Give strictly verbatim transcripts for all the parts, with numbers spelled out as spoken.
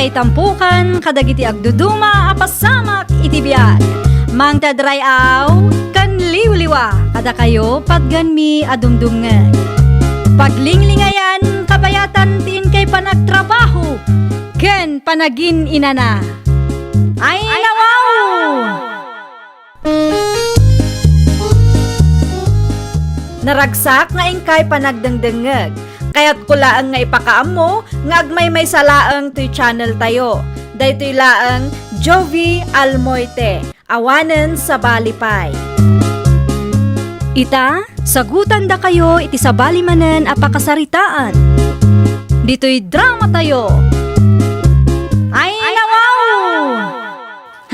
Itampukan kadagiti agduduma a pasamak iti biag. Mangted ray-aw ken liwliwa kadakayo patganmi a dumdumngeg. Paglinglingayan kabayatan ti inkay panagtrabaho ken panagin-inana. Ay, nawaw! Naragsak nga inkay panagdengdengngeg. Kayatko laeng nga ipakaammo nga agmaymaysa laeng toy channel tayo. Daytoy laeng Jovie Almoite, awanen sabali pay. Ita, sagutandakayo iti sabali manen a pakasaritaan. Ditoy drama tayo. Ay, nawaw!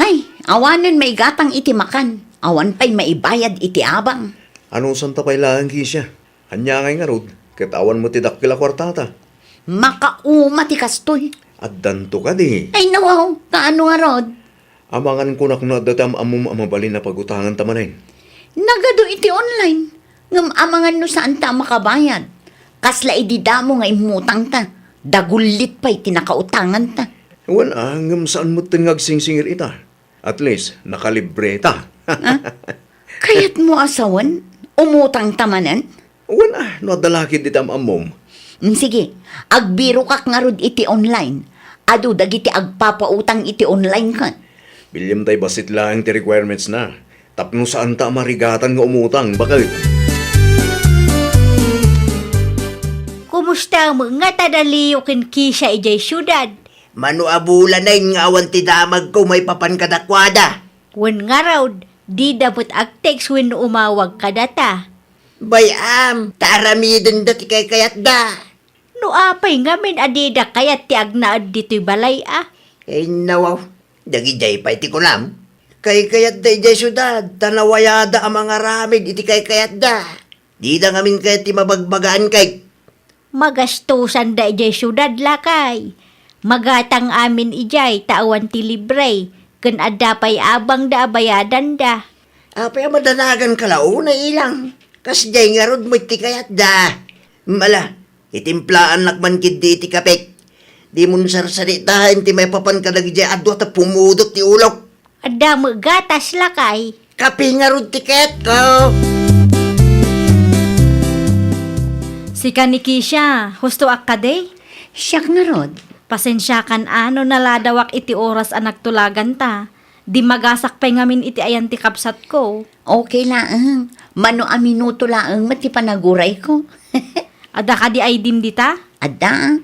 Hay, awanen maigatang iti makan, awan pay maibayad iti abang. Anusanta pay laeng, Kesia? Ania ngay ngarud, ket awan met ti dakkel a kuartata? Makauma ti kastoy. Addanto kadi? Ay, nawaw, kaano ngarud? Amangan kunak no adda ti am-ammom a mabalin a pagutanganta manen. Nagadu iti online, ngem amangan no saanta a makabayad. Kasla idi damo nga immutangta, dagullit pay ti nakautanganta. Wen a, ngem saan metten nga agsingsingir ita. At least, nakalibreta. Ah? Kayatmo a sawen? Umutangta manen? Wen a, no adda la ketdi ti am-ammom. Mm, sige, agbirokak ngarud iti online. Adu dagiti agpapautang iti online ket. Bilyem tay bassit laeng ti requirements na. Tapno saanta a marigatan nga umutang, baket. Kumusta met nga tadaliyo ken Kesia idiay siudad? Mano a bulanen nga awan ti damagko maipapan kadakuada. Wen ngarud, dida met agtext wenno umawag kadata. Bay-am, ta aramidenda ti kaykayatda. No apay ngamin a dida kayat ti agnaed ditoy balay a? Ay, nawaw, dagidiay pay ti kunam. Kaykayatda idiay siudad, ta nawayada a mangaramid iti kaykayatda. Dida ngamin kayat ti mabagbagaan kay. Magastusanda idiay siudad, lakay. Magatang amin idiay ta awan ti libre, ken adda pay abangda a bayadanda. Apay a madanagan ka la unay, ilang? Kasdiay ngarud met ti kayatda. Mala, itimplaannak man ketdi iti kapek. Dimon sarsaritaen ti maipapan kadagidiay a dua ta pumudot ti ulok. Adda met gatas, lakay. Kape ngarud ti kayatko. Sika ni Kesia, husto a kadi? Siak ngarud. Pasensiakan a no naladawak iti oras a nagtulaganta. Dimmagasak pay ngamin iti ayan ti kabsatko. Okay laeng. Mano a minuto laeng met ti panagurayko. Adda kadi I D-m dita? Adda.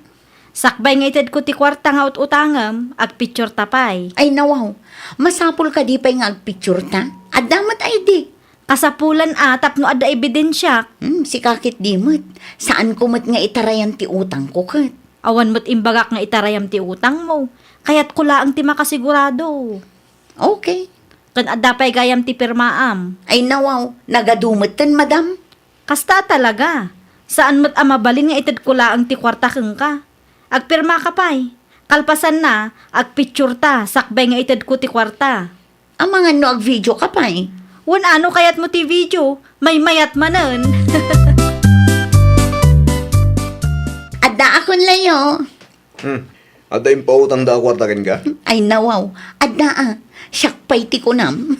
Sakbay nga itedko ti kuarta nga ut-utangem, agpictureta pay. Ay, nawaw. Masapul kadi pay nga agpictureta? Adda met I D. Kasapulan a tapno adda ebidensiak. Hmm, sika ketdi met. Saanko met nga itarayan ti utangko ket. Awan met imbagak nga itarayam ti utangmo. Kayatko laeng ti makasigurado. Okay. Ken adda pay gayam ti pirmaam. Ay, nawaw. Nagadu metten, madam. Kasta talaga. Saan met a mabalin nga itedko laeng ti kuarta kenka. Agpirmaka pay. Kalpasanna, agpictureta sakbay nga itedko ti kuarta. Amangan no agvideoka pay. Wen a no kayatmo ti video, maymayat manen. Addaakon layo. Hmm. Adda impautangda a kuarta kenka? Ay, nawaw. Adda a. Siak pay ti kunam.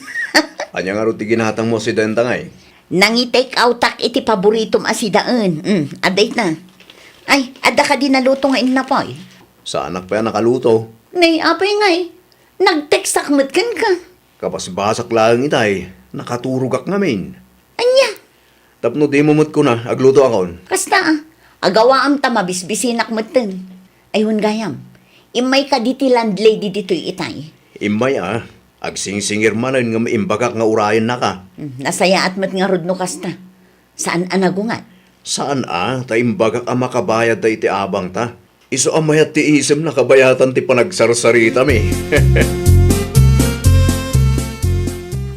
Ania ngarud ti ginatangmo a sidaenta ngay? Nangi-take outak iti paboritom a sidaen. Hmm, adda ita. Ay, adda kadi naluto nga innapoy? Saanak pay a nakaluto. Nay, apay ngay. Nagtekstak met kenka. Kabasbasak laeng itay. Nakaturogak ngamin. Ania? Tapno dimo met kuna, aglutoakon. Kasta a. Agawaam ta mabisbisinak metten. Ay, wen gayam. Immay kadi ti landlady ditoy itay? Immay a. Agsingsingir manen ngem imbagak nga urayennaka. Hmm, nasayaat met ngarud no kasta. Saan a nagungar? Saan a, ta imbagak a makabayadta iti abangta. Isu a mayat ti isemna kabayatan ti panagsarsaritami.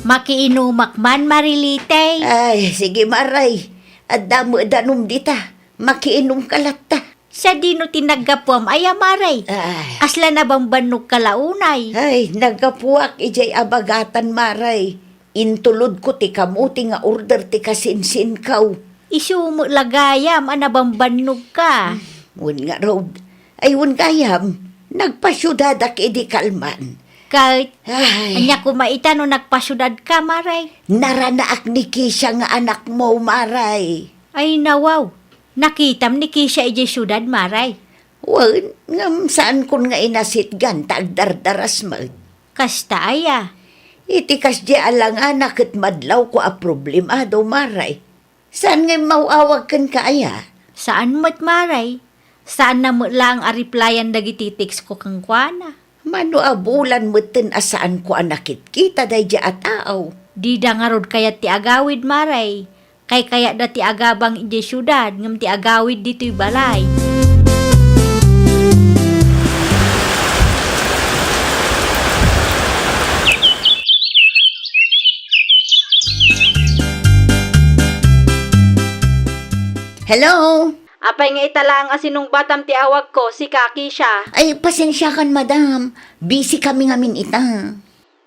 Makiinumak man, Marilite. Ay, sige, Maray. Adda met danom dita. Makiinumka latta. Sadino ti naggapuam aya, Maray? Ay. Kasla nabambannogka la unay? Ay, naggapuak idiay abagatan, Maray. Intulodko ti kamote nga order ti kasinsinkaw. Isu met la gayam a nabambannogka. Wen ngarud. Ay, wen gayam. Nagpasiudadak idi kalman. Ket, Ay. Ania koma ita no nagpasiudadka, Maray? Naranaak ni Kisha nga anakmo, Maray. Ay, nawaw. Nakitam ni Kisha idiay siudad, Maray? Wen, ngem saankon nga inasitgan ta agdardaras met. Kasta aya? Iti kasdiay a langana ket madlawko a problemado, Maray. Saan nga immaw-awag kenka aya? Saan met, Maray. Saanna met laeng a replyan dagiti text ko kenkuana. Mano a bulan metten a saanko a nakitkita daydiay a tao? Dida ngarud kayat ti agawid, Maray. Kaykayatda ti agabang idiay siudad ngem ti agawid ditoy balay. Hello? Apay nga ita laeng a sinungbatam ti awagko, sika, Kisha? Ay, pasensiakan, madam. Busy kami ngamin ita.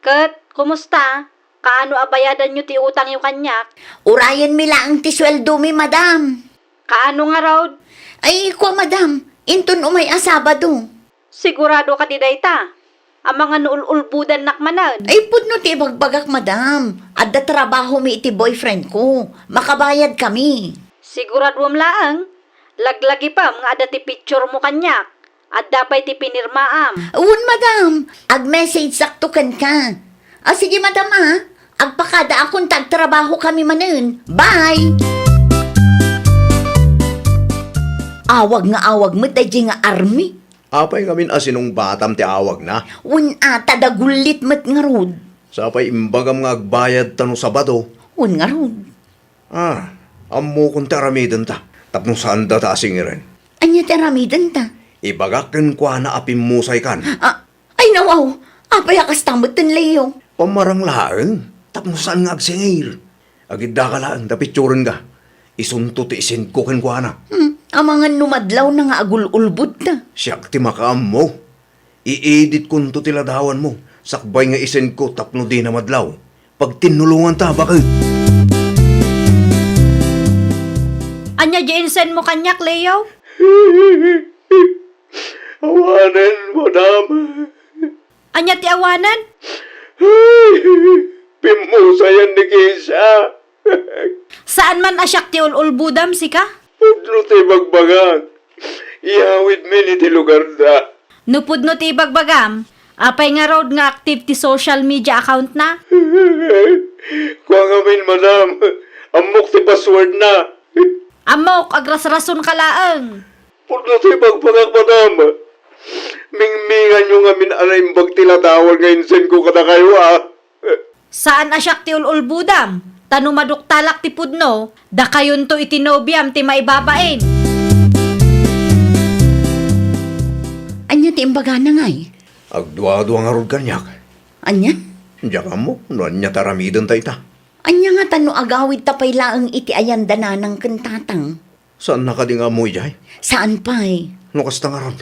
Ket, kumusta? Kaano a bayadanyo ti utangyo kaniak? Urayenmi laeng ti sueldomi, madam. Kaano ngarud? Ay, kua, madam. Inton umay a Sabado. Sigurado kadi dayta? Amangan no ul-ulbodannak manen. Ay, pudno ti ibagbagak, madam. Adda trabahomi iti boyfriend ko. Makabayad kami. Siguraduem laeng? Laglagipem nga adda ti picture mo kaniak. Adda pay ti pinirmaam. Wen, madam. Ag-message sakto kenka. Ah, sige, madam, ah. Agpakadaakon ta agtrabaho kami manen. Bye! Awag nga awag met daydiay nga Army. Apay ngamin a sinungbatam ti awagna? Wen a, ta dagullit met ngarud. Sapay imbagam nga agbayadta no Sabado. Wen ngarud. Ah, ammokon ti aramidenta, tapno saandata a singiren. Ania ti aramidenta? Ibagak kenkuana a pimmusaykan. Ah, ay nawaw! Apay a kasta metten, Leo? Pammarang laeng, tapno saan nga agsingir. Agiddaka laeng ta picturenka. Isunto ti isendko kenkuana. Hmm, amangan no madlawna nga agul-ulbodta. Siak ti makaammo. I-editkonto ti ladawanmo, sakbay nga isendko tapno dina madlaw. Pagtinnulonganta, baket. Ania di insendmo kaniak, Leo? Awanen, madam. Ania ti awanen? Pimmusayan ni Kisha. Saan man a siak ti ul-ulbodam, sika? Pudno ti ibagbagak. Iyawidmin iti lugarda. No pudno ti ibagbagam, apay ngarud nga active ti social media account na? Kua ngamin, madam. Ammok ti password na. Ammok, agrasrason ka laeng. Pudno ti ibagbagak, madam. Mingminganyo ngamin a naimbag ti ladawan nga insendko kadakayo, a. Saan a siak ti ul-ulbodam, ta no maduktalak ti pudno, dakayonto iti nobiam ti maibabain. Ania ti imbagana, ngay? Agduadua ngarud kaniak. Ania? Diak ammo no ania ti aramidenta ita. Ania ngata no agawidta pay laeng iti ayan da nanang ken tatang? Saanna kadi nga ammo idiay? Saan pay. No kasta ngarud,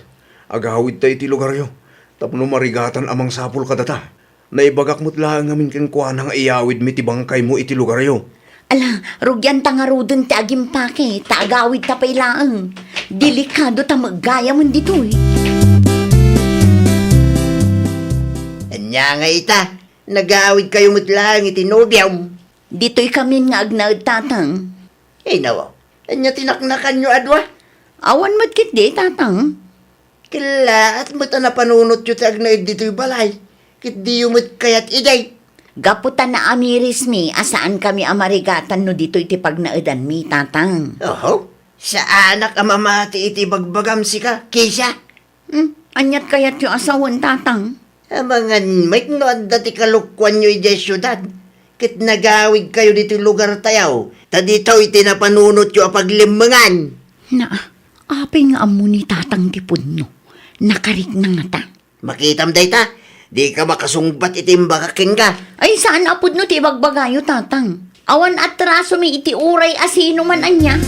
agawidta iti lugaryo tapno marigatan a mangsapul kadata. Naibagak met laeng ngamin kenkuana nga iyawidmi ti bangkaymo iti lugaryo. Ala, rugianta ngaruden ti agimpake, ta agawidta pay laeng. Delikado ta met gayamen ditoy. Ania nga ita, nagawidkayo met laeng iti nobiam? Ditoy kamin nga agnaed, tatang. Ay, nawa. Ania ti naknakanyo a dua? Awan met ketdi, tatang. Kellaat met a napanunotyo ti agnaed ditoy balay, ket diyo met kayat idiay. Gapu ta naamirismi a saankami a marigatan no ditoy ti pagnaedanmi, tatang. Oho, saanak a mamati iti bagbagam, sika, Kisha. Hmm, aniat kayatyo a sawen, tatang? Amangan met no adda ti kalokuanyo idiay siudad, ket nagawidkayo ditoy lugartayo, ta ditoy ti napanunotyo a paglemmengan. Na, apay nga ammo ni tatang ti pudno? Nakarikna ngata. Makitam dayta, dika makasungbat iti imbagak kenka. Ay, saan a pudno ti ibagbagayo, tatang. Awan atrasomi iti uray a sino man ania.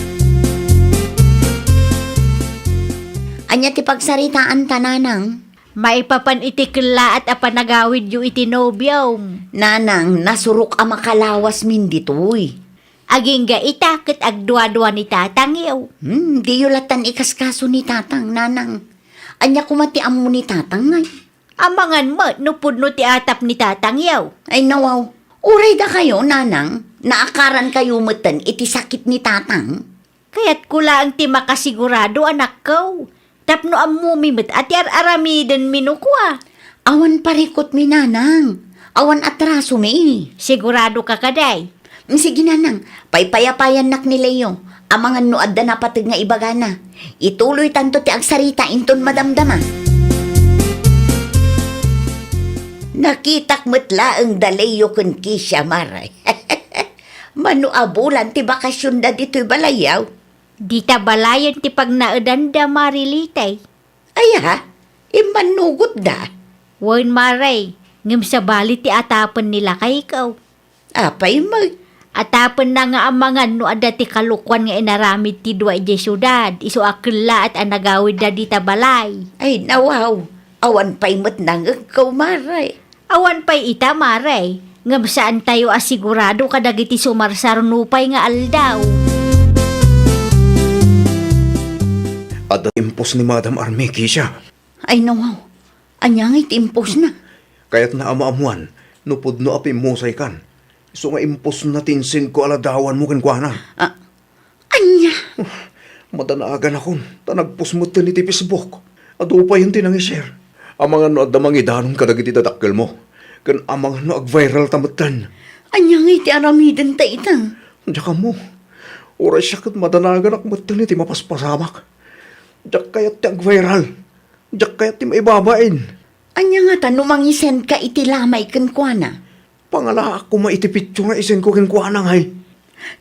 Ania ti pagsaritaanta, nanang? Maipapan iti kellaat a panagawidyo iti nobiom. Nanang, nasurok a makalawasmin ditoy. Agingga ita ket agduadua ni tatangyo. Hmm, diyo latan ikaskaso ni tatang, nanang. Ania koma ti ammo ni Tatang, ngay? Amangan met no pudno ti atap ni Tatang, yaw. Ay, nawaw. Uray dakayo, Nanang, naakarankayo metten iti sakit ni Tatang? Kayatko laeng ti makasigurado, anakko. Tapno ammomi met a ti ar-aramidenmi no kua. Awan parikutmi, Nanang. Awan atrasomi. Sigurado ka kadi? Mm, sige, Nanang. Paypayapayannak ni Leo. Amangan no adda napateg nga ibagana. Ituloytanto ti agsarita inton madamdama. Nakitak met laeng da Leo ken Kisha, Mare. Mano a bulan ti bakasionda ditoy balay, yaw? Dita balayen ti pagnaedanda, Mare Litay. Aya, immannugotda? Wen, Mare, ngem sabali ti atapen ni lakayko. Apay met? Atapenna nga amangan no adda ti kalokuan nga inaramid ti dua idiay siudad, isu a kellaat a nagawidda dita balay. Ay, nawaw, awan pay met nangegko, Mare. Awan pay ita, Mare, ngem saantayo a sigurado kadagiti sumarsar nupay nga aldaw. Adda impos ni Madam Armi, Kisha. Ay, nawaw. Ania ngay ti impos na? Kayatna a maammuan no pudno a pimmusaykan. Isu nga imposna ti insendko a ladawanmo kenkuana. Ah, ania? Uf, madanaganakon, ta nagpost metten iti Facebook. Adu payen ti nangi-share. Amangan no adda mangidanon kadagiti dadakkelmo. Ken amangan no agviralta metten. Ania ngay ti aramidenta ita? Diak ammo. Uray siak ket madanaganak metten iti mapaspasamak. Diak kayat ti agviral. Diak kayat ti maibabain. Ania ngata no mangisendka iti lamay kenkuana? Pangalaak koma iti picture nga isendko kenkuana, ngay.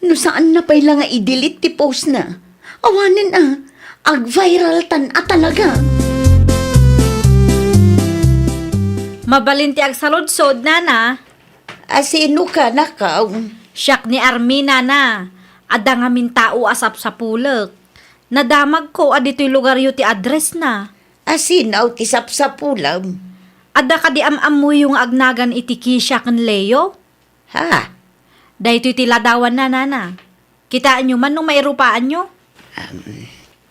No saanna pay la nga i-delete ti postna, awanen a, agviraltan a talaga. Mabalin ti agsaludsod, Nana. A, sino ka, nakaw? Siak ni Armi, Nana. Adda ngamin tao a sapsapulek. Nadamagko a ditoy lugaryo ti addressna. A, sino ti sapsapulem? Adda kadi am-ammoyo nga agnagan iti Kisha ken Leo? Ha? Daytoy ti ladawanna, Nana. Kitaenyo man no mairupaanyo?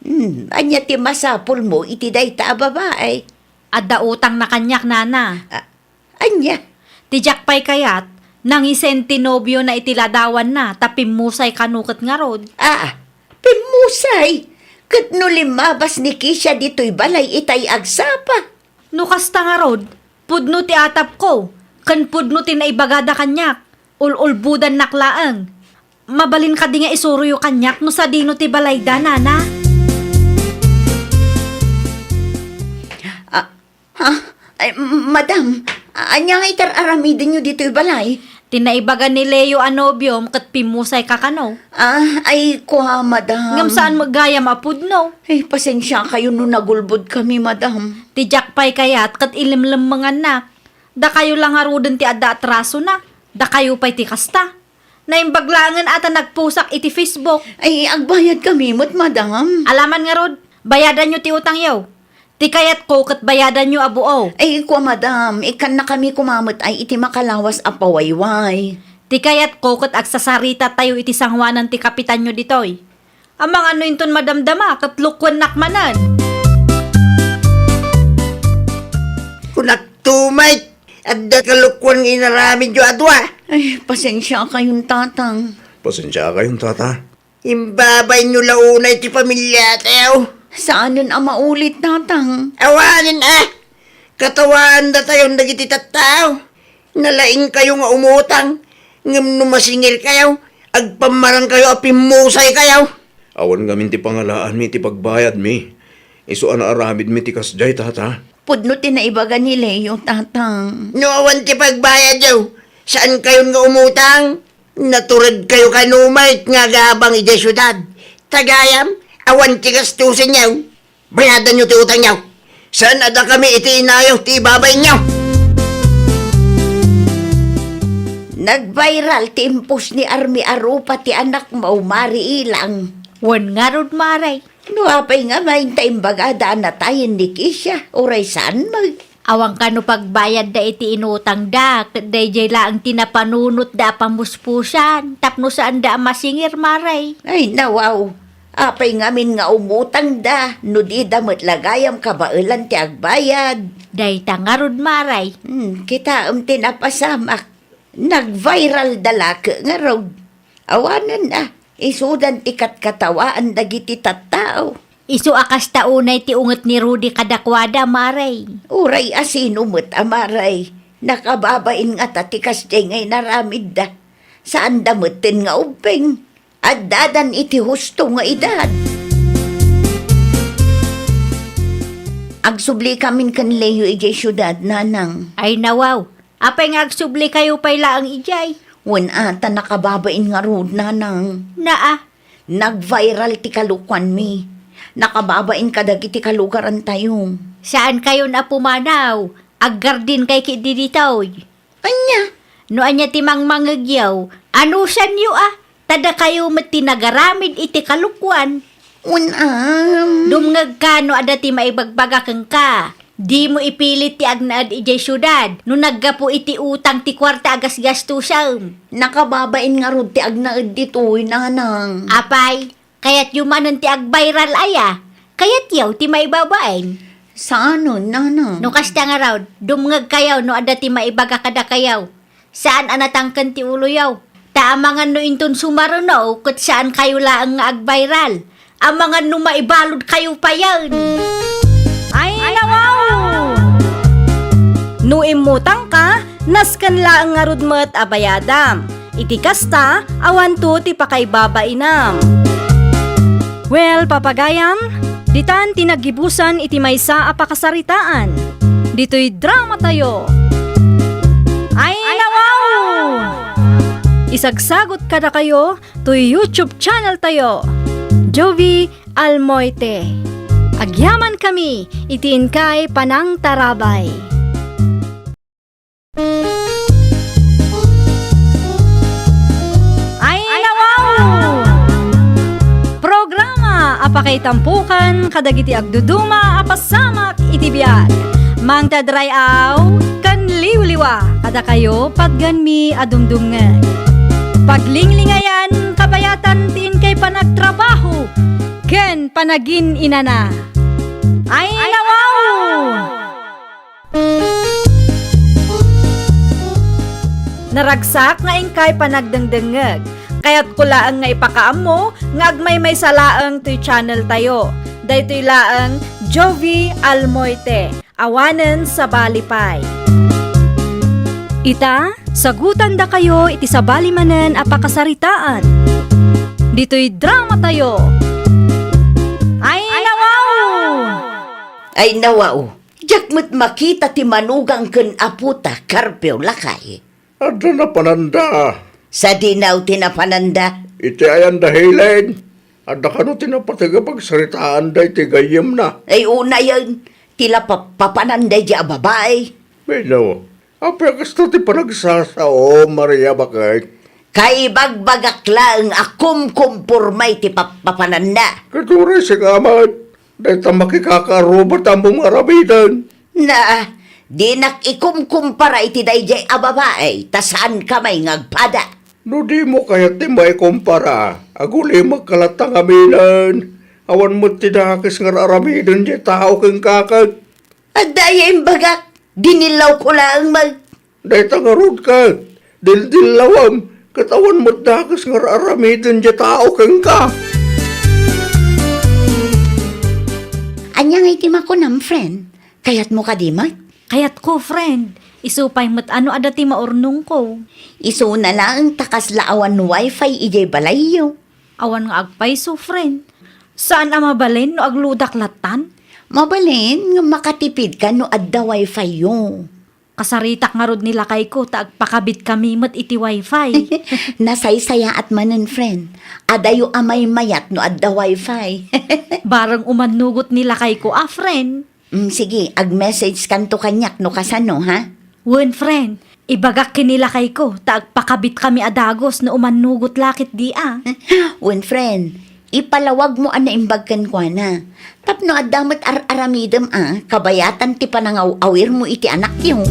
Hmm, ania ti masapulmo iti dayta a babae? Adda utangna kaniak, Nana. A, ania? Ti diak pay kayat, nangisend ti nobiona iti ladawanna ta pimmusay kano ket ngarud. A, pimmusay? Ket no limmabas ni Kisha ditoy balay itay agsapa? No kasta ngarud, pudno ti atapko, ken pudno ti naibagada kaniak, ul-ulbodannak laeng. Mabalin kadi nga isuroyo kaniak no sadino ti balayda, Nana? A, ha? Ay, m-, madam, ania nga itar-aramidenyo ditoy balay? Ti naibaga ni Leo a nobiom ket pimmusayka kano. A, ay, kua, madam. Ngem saan met gayam a pudno? Ay, pasensiakayo no nagulbodkami, madam. Ti diak pay kayat ket ilemlemmengannak. Dakayo la ngaruden ti adda atrasona. Dakayo pay ti kasta. Naimbag laengen a ta nagposak iti Facebook. Ay, agbayadkami met, madam. Alaman ngarud, bayadanyo ti utangyo. Ti kayatko ket bayadanyo a buo. Ay, kua, madam, ikkannakami koma met ay iti makalawas a pawayway. Ti kayatko ket agsasarita tayo iti sangoanan ti kapitanyo ditoy. Amangan no inton madamdama ket lukuennak manen. Kunak tumay, adda kalokuan nga inaramidyo a dua. Ay, pasensiakayon, Tatang. Pasensiakayon, Tata. Imbabainyo la unay ti pamiliatayo. Saanen a maulit, Tatang. Awanen a! Katawaandatayon dagiti tattao. Nalaingkayo nga umutang, ngem no masingirkayo, agpammarangkayo a pimmusaykayo. Awan ngamin ti pangalaanmi iti pagbayadmi. Isu a naaramidmi ti kasdiay, Tata. Pudno ti naibaga ni Leo, Tatang. No awan ti pagbayadyo, saankayon nga umutang. Naturedkayo kano met nga agabang idiay siudad. Ta gayam, awan ti gastusenyo. Bayadanyo ti utangyo. Saan a dakami iti inayo ti ibabainyo. Nagviral ti impos ni Army a rupa ti anakmo, Mari Ilang. Wen ngarud, Mare. No apay ngamin ta imbagada a natayen ni Kisha, uray saan met? Awan kano pagbayadda iti inutangda, ket daydiay laeng ti napanunotda a pamuspusan, tapno saanda a masingir, Mare. Ay, nawaw. Apay ngamin nga umutangda, no dida met la gayam kabaelan ti agbayad? Dayta ngarud, Maray. Hmm, kitaem ti napasamak. Nag-viral da lake ngarud. Awanen a, isudan ti katkatawaan dagiti tattao. Isu a kasta unay ti unget ni Rudy kadakuada, Maray. Uray a sino met a Maray, nakababain ngata ti kasdiay nga inaramidda. Saanda metten nga ubbing. Addadan iti husto nga edad. Agsublikamin ken Leo idiay siudad, Nanang. Ay, nawaw. Apay nga agsublikayo pay laeng idiay? Wen a, ta nakababain ngarud, Nanang. Naa. Nag-viral ti kalokuanmi. Nakababain kadagiti kalugarantayo. Saankayon a pumanaw. Aggardinkay ketdi ditoy. Ania? No ania ti mangmangegyo, anusanyo a, ta dakayo met ti nagaramid iti kalokuan. Wen, am. Dumngegka no adda ti maibagbaga kenka. Dimo ipilit ti agnaed idiay siudad no naggapu iti utang ti kuarta a gasgastusem. Nakababain ngarud ti agnaed ditoy, Nanang. Apay, kayatyo manen ti agbayral aya? Kayatyo ti maibabain? Saanen, Nanang. No kasta ngarud, dumngegkayo no adda ti maibaga kadakayo. Saan a natangken ti uloyo. Ta amangan no inton sumaruno, ket saankayo laeng nga agbayral. Amangan no maibaludkayo payen. Ay, nawaw! No immutangka, nasken laeng ngarud met a bayadam. Iti kasta, awanto ti pakaibabainam. Well, papagayam, ditan ti naggibusan iti maysa a pakasaritaan. Ditoy dramatayo. Ay, nawaw! Isagsagut kadakayo toy YouTube channeltayo, Jovie Almoite. Agyamankami iti inkay panangtarabay. Ay, nawaw! Programa a pakaitampokan kadagiti agduduma a pasamak iti biag. Mangted ray-aw ken liwliwa kadakayo patgenmi a dumdumngeg. Paglinglingayan kabayatan ti inkay panagtrabaho ken panagin-inana. Ay, nawaw! Naragsak nga inkay panagdengdengngeg. Kayatko laeng nga ipakaammo nga agmaymaysa laeng toy channeltayo. Daytoy laeng Jovie Almoite, awanen sabali pay. Ita, sagutandakayo iti sabali manen a pakasaritaan. Ditoy dramatayo. Ay, nawaw! Ay, nawaw! Diak met makita ti manugang ken apota, Carpio, lakay. Adda napananda. Sadino ti napananda? Iti ayanda Helen. Adda kano ti napateg a pagsaritaanda iti gayyemna. Ay, unayen, ti la pa-, papananda idiay a babai. Wenno, apay a kasta ti panagsasao, Maria, baket? Kaibagbagak laeng a kumkumporma iti pappapananda. Ket uray sika met, dayta makikakaarruba ti ammom nga aramiden. Na, dinak ikumkumpara iti daydiay a babai, ta saanka may nga agpada. No dimo kayat ti maikumpara, agulimekka latta ngaminen. Awan met ti dakes nga ar-aramiden diay tao kenka ket. Adda aya imbagak, dinillawko laeng met. Dayta ngarud ket, dildillawem, ket awan met dakes nga ar-aramiden diay tao kenka. Ania ngay ti makunam, friend? Kayatmo kadi met? Kayatko, friend. Isu pay met a no adda ti maurnongko. Isuna laeng ta kasla awan wifi idiay balayyo. Awan nga agpayso, friend. Saan a mabalin no agludak lattan? Mabalin nga makatipidka no adda wifi-yo. Kasaritak ngarud ni lakayko ta agpakabitkami met iti wifi. Nasaysayaat manen, friend. Adayo a maymayat no adda wifi. Bareng umannugot ni lakayko a, friend. Mm, sige, ag-message kanto kaniak no kasano, ha? Wen, friend. Ibagak ken ni lakayko ta agpakabitkami a dagus no umannugot la ketdi a. Wen, friend. Ipalawagmo a naimbag kenkuana. Tapno adda met ar-aramidem a kabayatan ti panangaw-awirmo iti anakyo.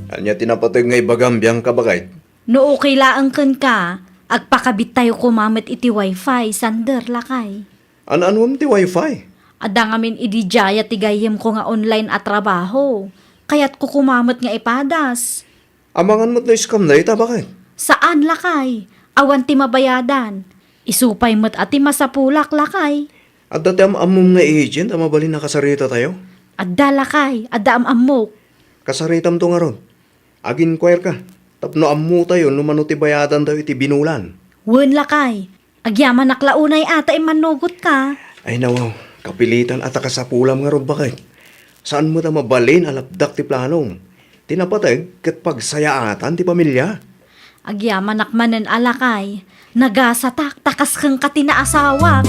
Ania ti napateg nga ibagam, Bianca, baket? No okay laeng kenka, Agpakabittayo koma met iti wifi, sander, lakay. An-anuem ti wifi? Adda ngamin idi diay ti gayyemko nga online a trabaho. Kayatko koma met nga ipadas. Amangan met no scam dayta, baket? Saan, lakay. Awan ti mabayadan. Isu pay met a ti masapulak, lakay. Adda ti am-ammom nga agent a mabalin a kasaritatayo? Adda, lakay. Adda am-ammok. Kasaritamto ngarud. Ag-inquire ka tapno ammotayo no mano ti bayadantayo iti binulan. Wen, lakay. Agyamanak la unay a ta immannugotka. Ay, nawaw, kapilitan a ta kasapulam ngarud, baket. Saan met a mabalin a lapdak ti planom. Ti napateg ket pagsayaatan ti pamilia. Agyamanak manen a, lakay. Nagasatak ta kas kenka ti naasawak.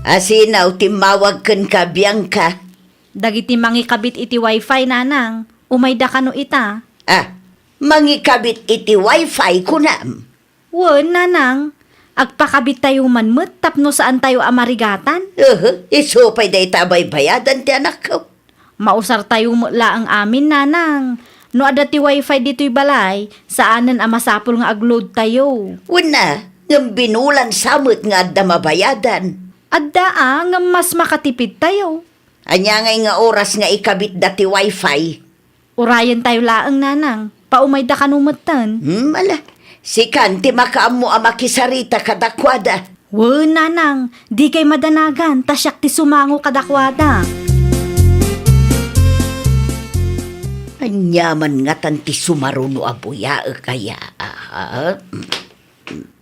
Asino ti immawag kenka, Bianca? Dagiti mangikabit iti wifi, nanang. Umayda kano ita? Ah, mangikabit iti wifi, kunam? Wen, nanang. Agpakabittayo man met tapno saantayo a marigatan. Uhu, isu pay dayta a baybayadan ti anakko. Mausartayo met laeng amin, nanang. No adda ti wifi ditoy balay, saanen a masapul nga agloadtayo. Wen a, ngem binulan sa met nga adda mabayadan. Adda a, ngem mas makatipidtayo. Ania ngay nga oras nga ikabitda ti wifi? Urayentayo laeng, nanang. Paumayda kano metten. Hmm, ala. Sikan ti makaammo a makisarita kadakuada. Wen, nanang, dikay madanagan ta siak ti sumango kadakuada. Ania man ngatan ti sumaruno a buyaek aya, ah?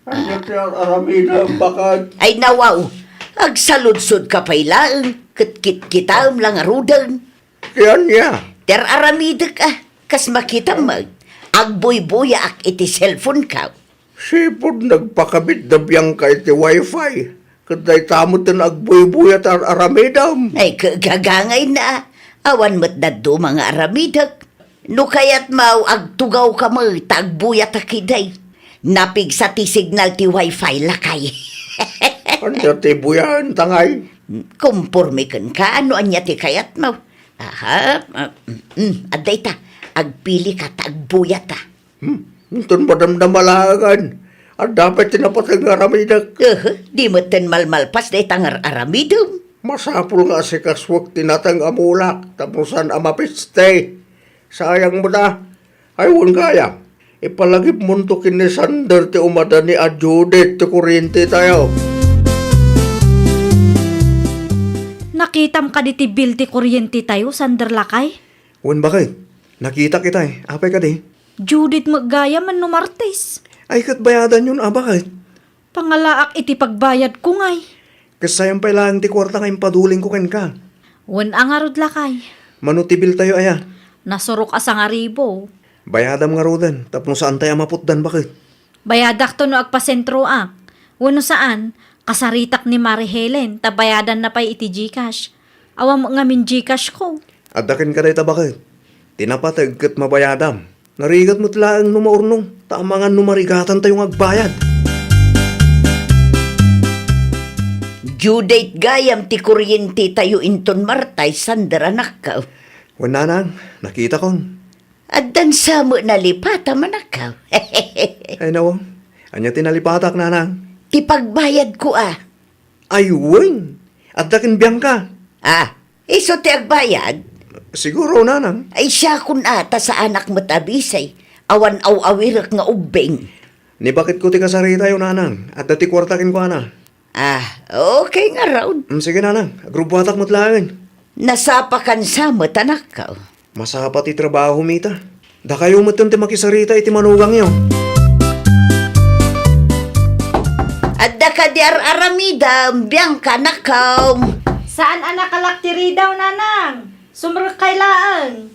Ania ti ar-aramidem, baket? Ay, nawaw, agsaludsodka pay laeng, ket kitkitaem la ngaruden. Ti ania? Ti ar-aramidek, ah, kas makitam met, agbuybuyaak iti cellphone-ko. Sipud nagpakabit da Bianca iti wifi, ket dayta metten agbuybuya ti ar-aramidem. Ay, ka-, gagangayna, ah. Awan met dadduma nga aramidek. No kayatmo, agtugawka met ta agbuyatak idiay. Napigsa ti signal ti wifi, lakay. Ania ti buyaenta ngay? Komporme kenka no ania ti kayatmo. Aha, ah, mm, mm, adda ita. Agpilika ta agbuyata. Hmm, inton madamdama laengen. Adda pay ti napateg nga aramidek. Aha, di metten malmalpas dayta nga ar-aramidem. Masapul nga asikasuek ti nateng a mulak tapno saan a mapiste. Sayang met a. Ay, wen gayam, ipalagipmonto ken ni Sander ti umadani a due date ti kuryentetayo. Nakitam kadi ti bill ti kuryentetayo, Sander, lakay? Wen, baket. Nakitak itay. Apay kadi? Due date met gayam no Martes. Ay, ket bayadanyon a, baket? Pangalaak iti pagbayadko ngay. Ket sayang pay laeng ti kuarta nga impadulingko kenka. Wen a ngarud, lakay. Mano ti biltayo aya? Nasurok a sangaribo. Bayadam ngaruden tapno saantay a maputdan, baket. Bayadakto no agpasentroak. Wenno saan, kasaritak ni Mari Helen ta bayadanna pay iti GCash. Awan met ngamin GCash-ko. Adda kenka dayta, baket. Ti napateg ket mabayadam. Narigat met laeng no maurnong, ta amangan no marigatantayo nga agbayad. Due date gayam ti kuryentetayo inton Martes, Sander, anakko. Wen, nanang, nakitakon. Addan sa met nalipatam, anakko. Ay, nawaw. Ania ti nalipatak, nanang? Ti pagbayadko a. Ay, wen. Adda ken Bianca. Ah, isu ti agbayad? Siguro, nanang. Ay, siakon a, ta saanak met a bisi. Awan aw-awirek nga ubbing. Ni baketko ti kasaritayo, nanang. Adda ti kuarta kenkuana. Ah, okay ngarud. Mm, sige, nanang. Agrubbuatak met laeng. Nasapakan sa met, anakko. Masapa ti trabaho, mita. Dakayo metten ti makisarita iti manugangyo. Adda kadi ar-aramidem, Bianca, anakko? Saan a nakalak ti ridaw, nanang. Sumrekkay laeng.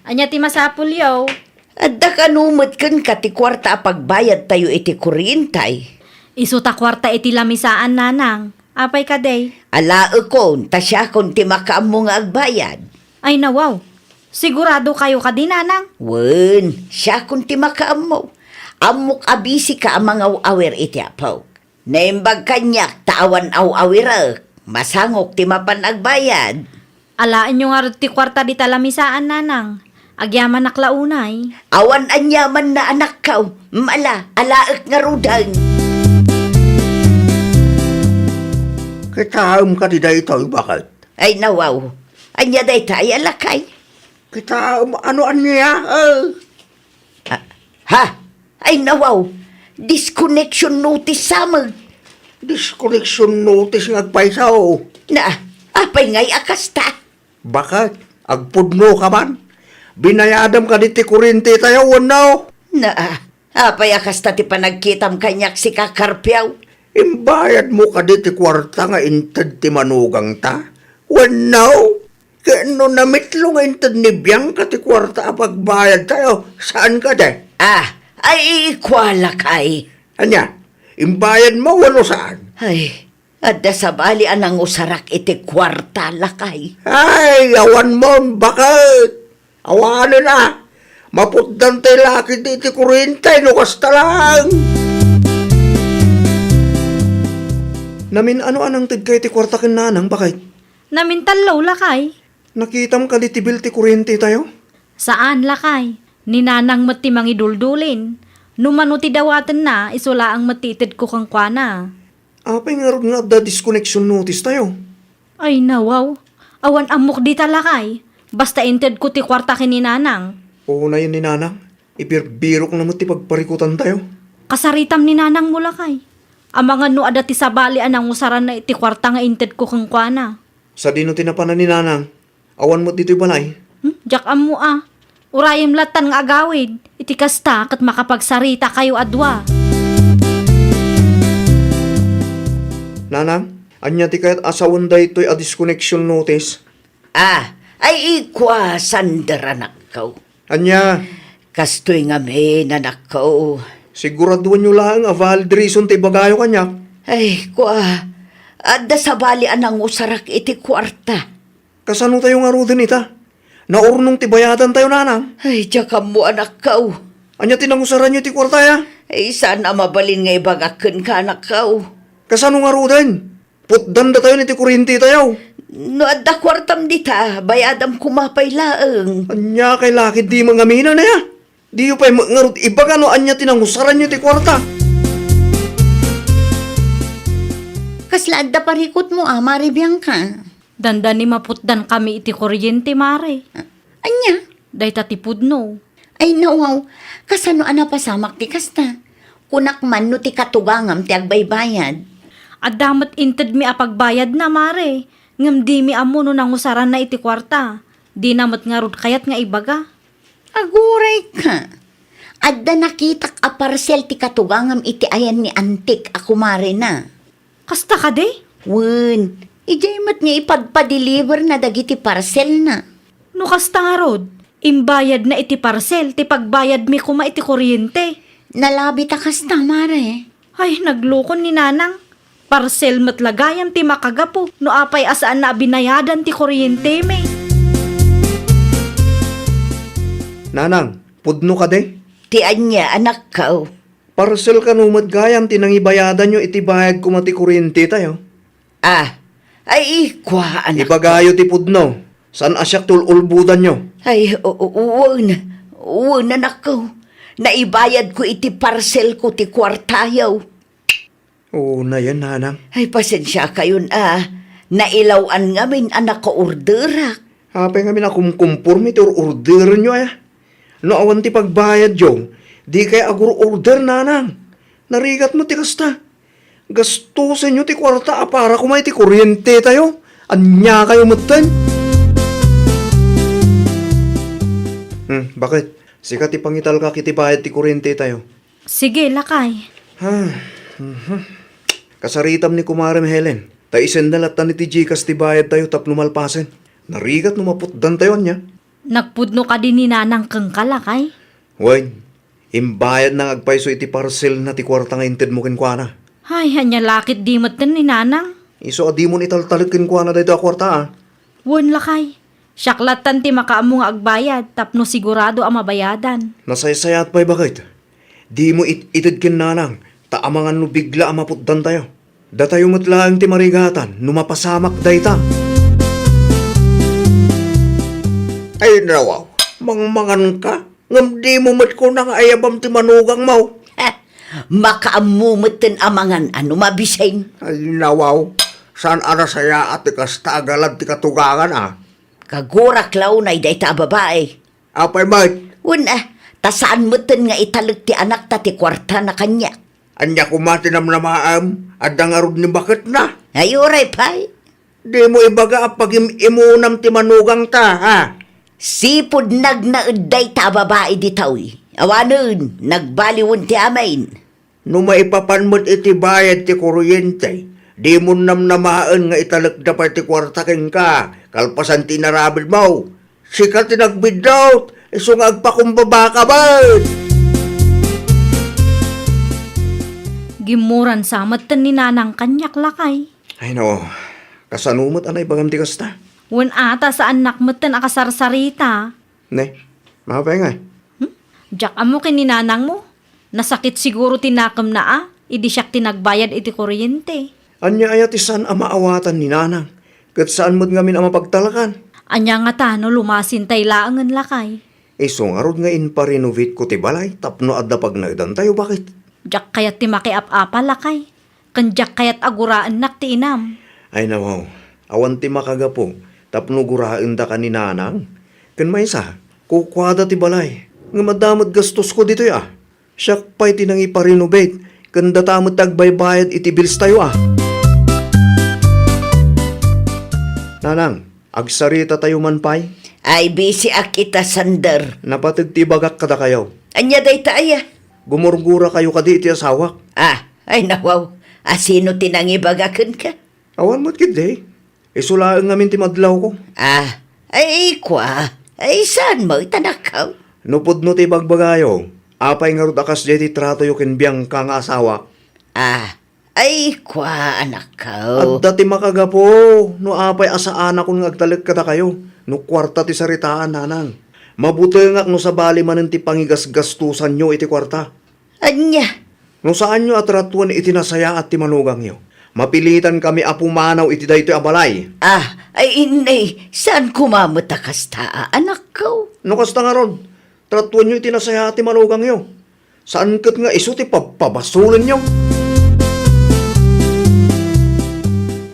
Ania ti masapulyo? Adda kano met kenka ti kuarta a pagbayadtayo iti kuryente? Isu ta kuarta iti lamisaan, nanang. Apay kadi? Alaekon, ta siakon ti makaammo nga agbayad. Ay, nawaw. Siguradokayo kadi, nanang? Wen, siakon ti makaammo. Ammok a bisika a mangaw-awir iti apok. Naimbag kaniak ta awan aw-awirek. Masangok ti mapan agbayad. Alaenyo ngarud ti kuarta dita lamisaan, nanang. Agyamanak la unay. Awan aniamanna, anakko. Mala, alaek ngaruden. Kitaem kadi daytoy, baket? Ay, nawaw. Ania dayta, ay, lakay? Kitaem, ano ania? Eh. Ah, ha? Ay, nawaw. Disconnection notice sa amin. Disconnection notice nga agpayso? Na, apay ngay a kasta? Baket, agpudno ka man? Binayadam kadi ti kurente tayo, wenno? Na, apay a kasta ti panagkitam kaniak, sika, Carpio? Imbayadmo kadi ti kuarta nga inted ti manugangta? Wenno? Ken no namitlo nga inted ni Bianca ti kuarta a pagbayad tayo, saan kadi? Ah, ay, ikua, lakay. Ania? Imbayadmo wenno saan? Ay, adda sabali a nangusarak iti kuarta, lakay. Ay, awan mon, baket. Awanen a. Maputdan tay lakay iti kurente no kasta lang. Namin-ano a nangtedka iti kuarta ken nanang, baket? Namin tallo, lakay. Nakitam kadi ti bill ti kurente tayo? Saan, lakay. Ni nanang met ti mangiduldulin. No mano ti dawatenna, isu laeng met ti itedko kenkuana. Apay ngarud nga adda disconnection notice tayo? Ay, nawaw. Awan ammok dita, lakay. Basta intedko ti kuarta ken ni nanang. Unayen ni nanang. Ibirbirok na met ti pagparikutan tayo. Kasaritam ni nanangmo, lakay. Amangan no adda ti sabali a nangusaranna iti kuarta nga intedko kenkuana. Sadino ti napanan ni nanang? Awan met ditoy balay? Hmm, diak ammo a. Urayem lattan nga agawid. Iti kasta, ket makapagsarita kayo a dua. Nanang, ania ti kayat a sawen daytoy a disconnection notice? Ah, ay, ikua, sander, anakko. Ania? Kastoy ngamin, anakko. Siguraduanyo laeng a valid reason ti ibagayo kaniak. Ay, kua, adda sabali a nangusarak iti kuarta. Kasano tayo ngaruden ita? Naurnong ti bayadan tayo, nanang. Ay, diak ammo, anakko. Ania ti nangusaranyo iti kuarta, ya? Ay, saan a mabalin nga ibagak kenka, anakko. Kasano ngaruden? Putdan datayon iti kurente tayo. No adda kuartam dita, bayadam koma pay laeng. Ania kay lakay di mangamina na, ya? Diyo pay met ngarud ibaga no ania ti nangusaranyo ti kuarta. Kasla adda parikutmo a, Mare Bianca? Dandani maputdan kami iti kuryente, Mare. Ah, ania? Dayta ti pudno. Ay, nawaw, kasano a napasamak ti kasta? Kunak man no ti katugangam ti agbaybayad. Adda met intedmi a pagbayadna, Mare, ngem dimi ammo no nangusaranna iti kuarta. Dina met ngarud kayat nga ibaga. Agurayka. Adda nakitak a parsel ti katugangam iti ayan ni Antik a kumarena. Kasta kadi? Wen, idiay met nga ipagpadeliverna dagiti parcelna. No kasta ngarud, imbayadna iti parcel ti pagbayadmi koma iti kuryente. Nalabit a kasta, Mare. Ay, naglukon ni Nanang. Parcel met la gayam ti makagapu no apay a saanna a binayadan ti kuryentemi. Nanang, pudno kadi? Ti ania, anakko? Parcel kano met gayam ti nangibayadanyo iti bayad koma ti kuryente tayo? Ah, ay, ikua, anak. Ibagayo ti pudno. Saan a siak ti ul-ulbodanyo? Ay, o-, o-, wen, wen, anakko. Naibayadko iti parcelko ti kuartayo. Unayen, nanang. Ay, pasensiakayon a. Nailaw-an ngamin a nakaorderak. Apay ngamin a kumkumporme ti or-orderenyo, aya? No awan ti pagbayadyo, dikay agur-order, nanang. Narigat met ti kasta. Gastusenyo ti kuarta a para koma iti kuryente tayo. Ania kayo metten? Hmm, baket? Sika ti pangitalkak iti bayad ti kuryente tayo. Sige, lakay. Ah, mhm. Kasaritam ni Kumarem Helen, ta isenda lattan iti GCash ti bayad tayo tapno malpasen. Narigat no maputdan tayo ania. Nagpudno kadi ni Nanang kenka, lakay? Wen, imbayadna nga agpayso iti parcelna ti kuarta nga intedmo kenkuana. Ay, ania la ket di metten ni Nanang? Isu a dimon italtalek kenkuana daytoy a kuarta, a. Wen, lakay. Siak lattan ti makaammo nga agbayad tapno sigurado a mabayadan. Nasaysayaat pay, baket. Dimo it-ited ken Nanang, ta amangan no bigla a maputdan tayo. Datayo met laeng ti marigatan no mapasamak dayta. Ay, nawaw. Mangmanganka? Ngem dimo met kuna nga ayabam ti manugangmo. Makaammo metten a mangan a no mabisin. Ay, nawaw. Saan a nasayaat ti kasta a galad ti katugangan, a? Kagurak la unay dayta a babai. Apay met? Wen, a, ta saan metten nga italek ti anakta ti kuartana kaniak. Ania koma ti namnamaem? Adda ngarud ni baketna? Ay, uray pay. Dimo ibaga a pagim-imunam ti manugangta, ha? Sipud nagnaed dayta a babai ditoy. Awanen, nagbaliwen ti amin. No maipapan met iti bayad ti kuryente, dimon namnamaen nga italekda pay ti kuarta kenka, kalpasan ti inaramidmo. Sika ti nagbiddut, isu nga agpakumbabaka met. Gimmuran sa metten ni Nanang kaniak, lakay. Ay, no. Kasano met a naibagam ti kasta? Wen a, ta saannak metten a kasarsarita. Ne, mapay nga. Hmm? Diak ammo ken ni Nanangmo. Nasakit siguro ti nakemna a, idi siak ti nagbayad iti kuryente. Ania aya ti saan a maawatan ni Nanang? Ket saan met ngamin a mapagtalakan? Ania ngata no lumasintay laengen, lakay? Isu ngarud nga imparenovateko ti balay tapno adda pagnaedantayo, baket? Diak kayat ti makiap-apa, lakay. Ken diak kayat a guraennak ti inam. Ay, nawaw. Awan ti makagapu tapno guraendaka ni Nanang. Ken maysa, kukuada ti balay. Ngem adda met gastosko ditoy, a. Siak pay ti nangiparenovate, ken data met ti agbaybayad iti bills tayo, a. Nanang, agsarita tayo man pay? Ay, busy ak ita, Sander. Napateg ti ibagak kadakayo. Ania dayta aya? Gumurgura kayo kadi iti asawak. Ah, ay, nawaw. Asino ti nangibaga kenka? Awan met ketdi. Isu laeng ngamin ti madlawko. Ah, ay, kua. Ay, saan mo itanakaw? No pudno ti ibagbagayo, apay ngarud a kasdiay ti tratoyo ken Bianca nga asawak? Ah, ay, kua, anakko. Adda ti makagapu no apay a saanakon nga agtalek kadakayo no kuarta ti saritaan, Nanang. Mabutengak no sabali manen ti pangigasgastosanyo iti kuarta. Ania? No saanyo a tratuen iti nasayaat ti manugangyo, mapilitankami a pumanaw iti daytoy a balay. Ah, ay, inay, saan koma met a kasta a anakko? No kasta ngarud, tratuenyo iti nasayaat ti manugangyo. Saan ket nga isu ti pabpabasolenyo.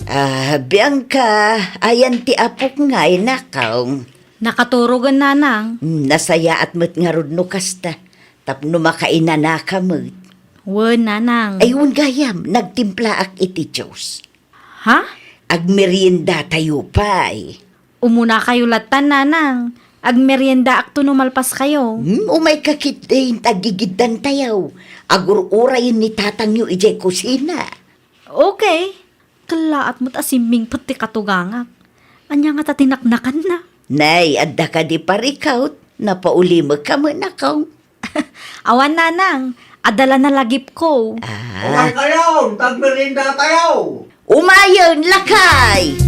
Ah, Bianca, ayan ti apok nga inakaw. Nakaturogen, Nanang. Hmm, nasayaat met ngarud no kasta. Tapno makainanaka met. Wen, Nanang. Ay, wen gayam, nagtimplaak iti juice. Ha? Agmeriendatayo pay. Umunakayo lattan, Nanang. Agmeriendaakto no malpaskayo. Hmm, umayka ketdin ta aggigiddantayo. Agur-urayen ni tatangyo idiay kusina. Okay. Kellaat met a simmingpet ti katugangak. Ania ngata ti naknakanna? Nay, adda kadi parikut? Napaulimekka met, anakko. Awan, Nanang. Adda la nalagipko. Ah. Umaykayon, ta agmeriendatayo. Umayen, lakay!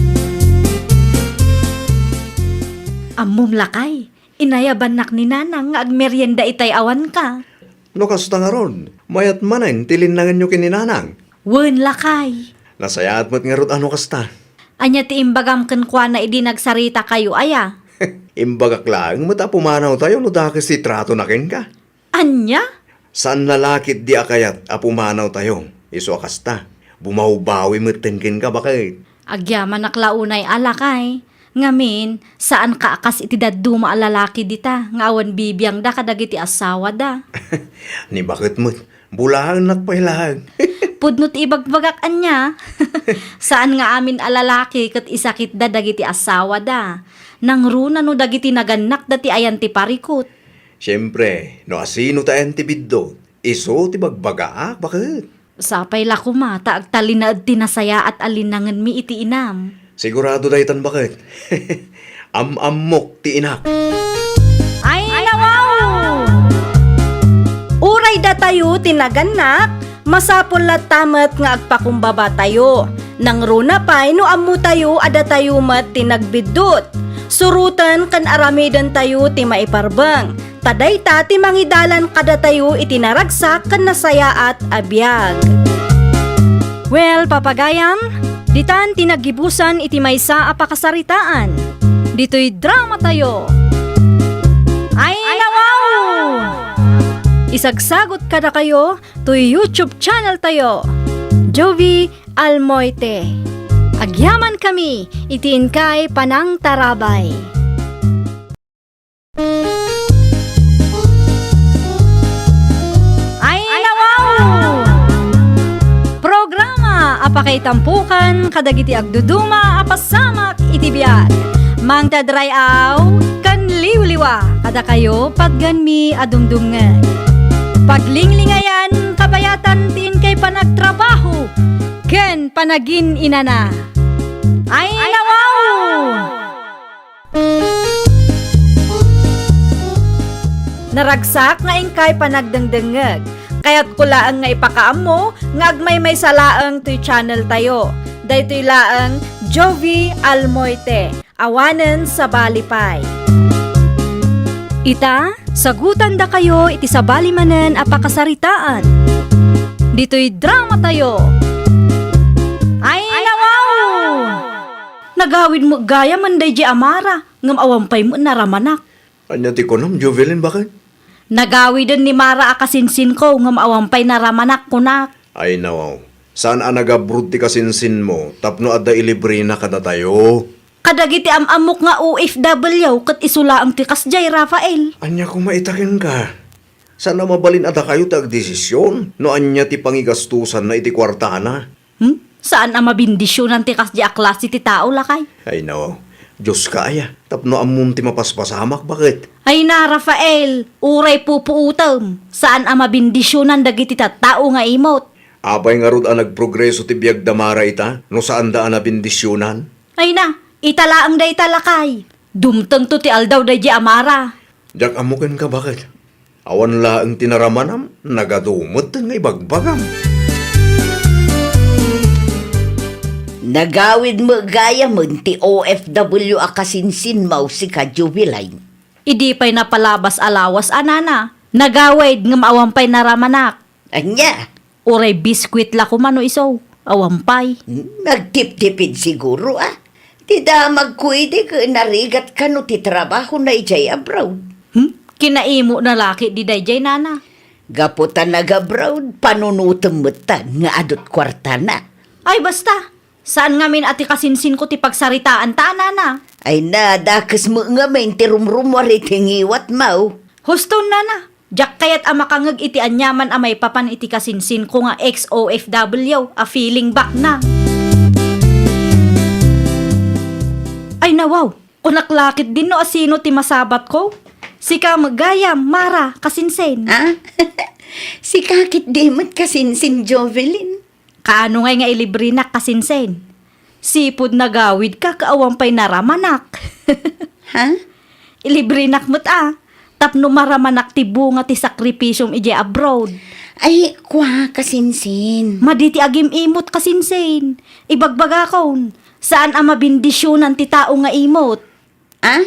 Ammom, lakay, inayabannak ni Nanang nga agmerienda itay awanka. No kasta ngarud, mayat manen ti linnangenyo ken ni Nanang. Wen, lakay. Nasayaat met ngarud a no kasta. Ania ti imbagam kenkuana idi nagsaritakayo aya? Imbagak laeng met a pumanawtayo no dakes ti tratona kenka. Ania? Saan la ketdi a kayat a pumanawtayo, isu a kasta. Bumawbawi metten kenka, baket. Agyamanak la unay a, lakay. Ngamin, saanka a kas iti dadduma a lalaki dita nga awan bibiangda kadagiti asawada. Ni baket met, bulaennak pay laeng. Pudno ti ibagbagak ania. Saan nga amin a lalaki ket isakitda dagiti asawada. Nangruna no dagiti nagannakda ti ayan ti parikut. Siempre, no asino ti ayan ti biddut, isu ti bagbagaak, baket. Sapay la koma ta agtalinaed ti nasayaat a linnangenmi iti inam. Sigurado daytan, baket. Am-ammok ti inak. Ay, nawaw! Uray datayo ti nagannak, masapul latta met nga agpakumbabatayo. Nangruna pay no ammotayo a datayo met ti nagbiddut. Suroten ken aramidentayo ti maiparbeng. Ta dayta ti mangidalan kadatayo iti naragsak ken nasayaat a biag. Well, papagayam, ditan ti naggibusan iti maysa a pakasaritaan. Ditoy dramatayo. Agtagsagot kadakayo toy YouTube channel tayo, Jovie Almoite. Agyamankami iti inkay panangtarabay. Ay, nawaw! Programa a pakaitampukan kadagiti agduduma a pasamak iti biag. Mangted ray-aw ken liwliwa kadakayo, patganmi a dumdumngeg. Paglinglingayan, kabayatan ti inkay panagtrabaho ken panagin-inana. Ay, nawaw! Naragsak nga inkay panagdengdengngeg. Kayatko laeng nga ipakaammo nga agmaymaysa laeng toy channel tayo. Daytoy laeng Jovie Almoite, awanen sabali pay. Ita, sagutandakayo iti sabali manen a pakasaritaan. Ditoy drama tayo. Ay, nawaw! Nagawid met gayam daydiay a Mara, ngem awan pay met naramanak. Ania ti kunam, Jovelyn, baket? Nagawiden ni Mara a kasinsinko, ngem awan pay naramanak, kunak. Ay, nawaw. Saan a nag-abroad ti kasinsinmo tapno adda ilibrena kadatayo? Kadagiti am-ammok nga O F W ket isu laeng ti kasdiay, Rafael. Ania koma ita kenka? Saan a mabalin a dakayo ti agdesisyon no ania ti pangigastosanna iti kuartana? Hmm? Saan a mabendisyonan ti kasdiay a klase ti tao, lakay? Ay, no. Dioska aya, tapno ammom ti mapaspasamak, baket? Ay na, Rafael, uray pupuotem. Saan a mabendisyonan dagiti tattao nga imot. Apay ngarud a nagprogreso ti biag da Mara ita, no saanda a nabendisyonan? Ay na, ita laeng dayta, lakay. Dumtengto ti aldaw daydiay a Mara. Diak ammo kenka, baket? Awan laeng ti naramanam, nagadu metten nga ibagbagam. Nagawid met gayamen ti O F W a kasinsinmo, sika, Jovelyn. Idi pay napalabas a lawas a nana, nagawid ngem awan pay naramanak. Ania? Uray biskuit la koma no isu, awan pay. Hmm, nagtiptipid siguro, a. Ti damagko idi ket narigat kano ti trabahona idiay abroad. Hmm? Kinaimona la ketdi daydiay, nana. Gapu ta nag-abroad, panunotem metten nga adut kuartana. Ay, basta! Saan ngamin a ti kasinsinko ti pagsaritaanta, nana. Ay na, dakes met ngamin ti rumrummuar iti ngiwatmo. Huston, nana. Diak kayat a makangngeg iti aniaman a maipapan iti kasinsinko nga ex-O F W a feeling back na. Ay, nawaw! Kunak la ketdin no asino ti masabatko. Sika met gayam, Mara, kasinsin. Ah? Sika ketdi met, kasinsin, Jovelyn. Kaano ngay nga ilibrenak, kasinsin? Sipud nagawidka ket awan pay naramanak. Ha? Ilibrenak met a, tapno maramanak ti bunga ti sakripisiom idiay abroad. Ay, kua, kasinsin. Madi ti agim-imot, kasinsin. Ibagbagakon, saan a mabendisyonan ti tao nga imot. Ah?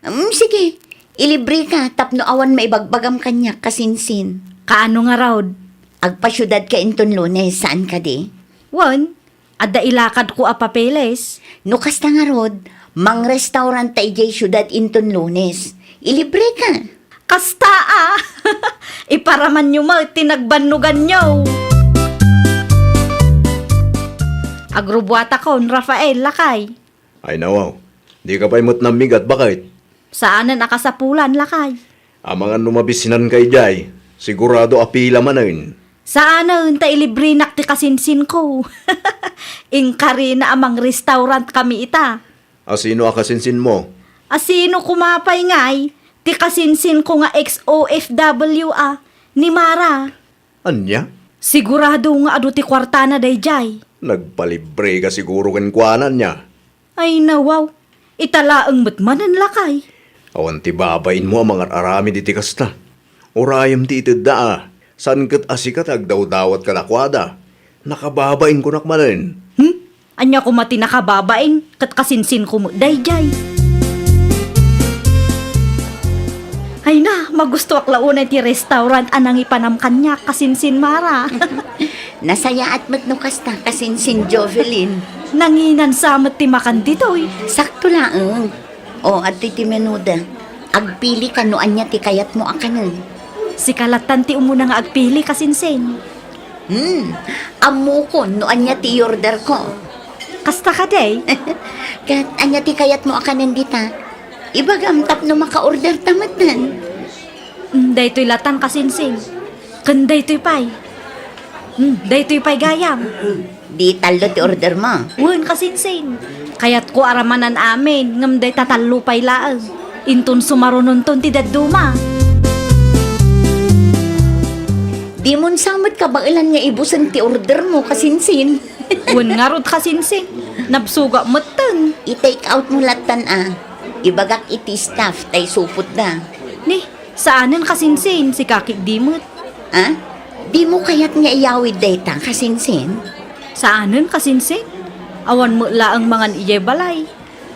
Mm, sige, ilibreka tapno awan maibagbagam kaniak, kasinsin. Kaano ngarud? Agpasiudadka inton Lunes, saan kadi? Wen, adda ilakadko a papeles. No kasta ngarud, mangrestaurant ta idiay siudad inton Lunes. Ilibreka. Kasta a! Iparamanyo met ti nagbannoganyo. Agrubuatakon, Rafael, lakay. Ay, nawaw. Dika pay met nammigat, baket? Saanen a kasapulan, lakay. Amangan no mabisinanka idiay, sigurado a pila manen. Saanen ta ilibrenak ti kasinsinko. Inkarina a mangrestaurant kami ita. Asino a kasinsinmo? Asino koma pay ngay? Ti kasinsinko nga ex-O F W a, ni Mara. Ania? Sigurado nga adu ti kuartana daydiay. Nagpalibreka siguro kenkuana, ania? Ay, nawaw. Ita laeng met manen, lakay. Awan ti babainmo a mangar-aramid iti kasta. Urayem ti itedda a. Saan ket a sika ti agdawdawat kadakuada. Nakababain kunak manen. Hmm? Ania koma ti nakababain ket kasinsinko met daydiay? Ay na, magustoak la unay ti restaurant a nangipanam kaniak, kasinsin Mara. Nasayaat met no kasta, kasinsin Jovelyn. Nanginansa met ti makan ditoy. Sakto laeng. O, adtoy ti menuda. Agpilika no ania ti kayatmo a kanen. Sika lattan ti umuna nga agpili, kasinsin. Hmm, ammokon no ania ti i-order ko. Kasta kadi? Ket ania ti kayatmo a kanen dita? Ibagam tapno maka-order ta metten. Hmm, daytoy lattan, kasinsin. Ken daytoy pay. Hmm, daytoy pay gayam. Di tallo ti order mo? Wen, kasinsin. Kayatko a ramanan amin, ngem dayta tallo pay laeng. Inton sumarunonton ti dadduma. Dimon sa met kabaelan nga ibusen ti order mo, kasinsin. Wen ngarud, kasinsin. Nabsuga metten. I-take out mo lattan a. Ibagak iti staff ta isupotda. Ni, saanen, kasinsin, sika ketdi met. Ah? Dimo kayat nga iyawid dayta, kasinsin? Saanen, kasinsin? Awan met laeng mangan idiay balay.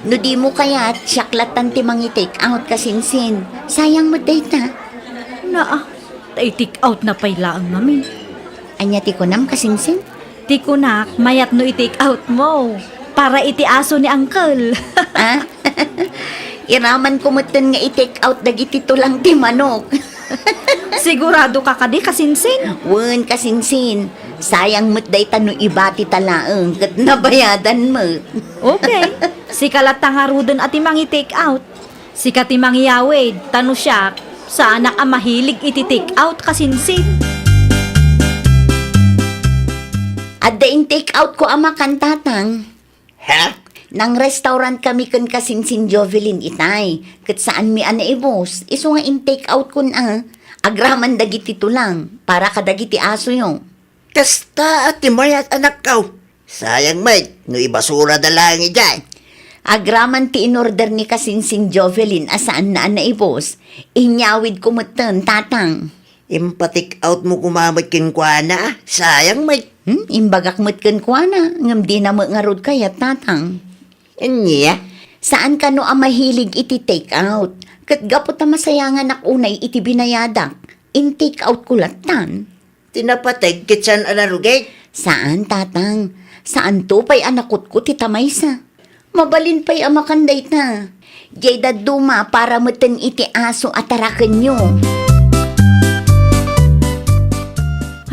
No dimo kayat, siak lattan ti mangi-take out, kasinsin. Sayang met dayta. Naa, ta i-take out na pay laeng ngamin. Ania ti kunam, kasinsin? Ti kunak, mayat no i-take out mo. Para iti aso ni Uncle. Ah? Iraman ko metten nga i-take out dagiti tulang ti manok. Sigurado ka kadi, kasinsin? Wen, kasinsin. Sayang met dayta no ibati ta laeng ket nabayadan met. Okay. Sika latta ngaruden a ti mangi-take out. Sika ti mangiyawid, ta no siak, saanak a mahilig iti take out, kasinsin. Adda in-take out ko a makan, tatang. Ha? Nang-restaurant kami ken kasinsin Jovelyn itay, ket saanmi a naibus, isu nga in-take out kon a, agraman dagiti tulang, para kadagiti asoyo. Kasta a ti mayat, anakko. Sayang met no ibasurada laeng idiay. Agraman ti in-order ni kasinsin Jovelyn a saanna a naibus. Inyawid ko metten, tatang. Impa-take out mo koma met kenkuana. Sayang met. Hmm, imbagak met kenkuana, ngem dina met ngarud kayat, tatang. Ania? Saan kano a mahilig iti take out. Ket gapu ta masayanganak unay iti binayadak, in-take out ko lattan. Ti napateg ket saan a narugit? Saan, tatang. Saanto pay a nakutkot ita maysa. Mabalin pay a makan dayta. Diay dadduma para metten iti aso a tarakenyo.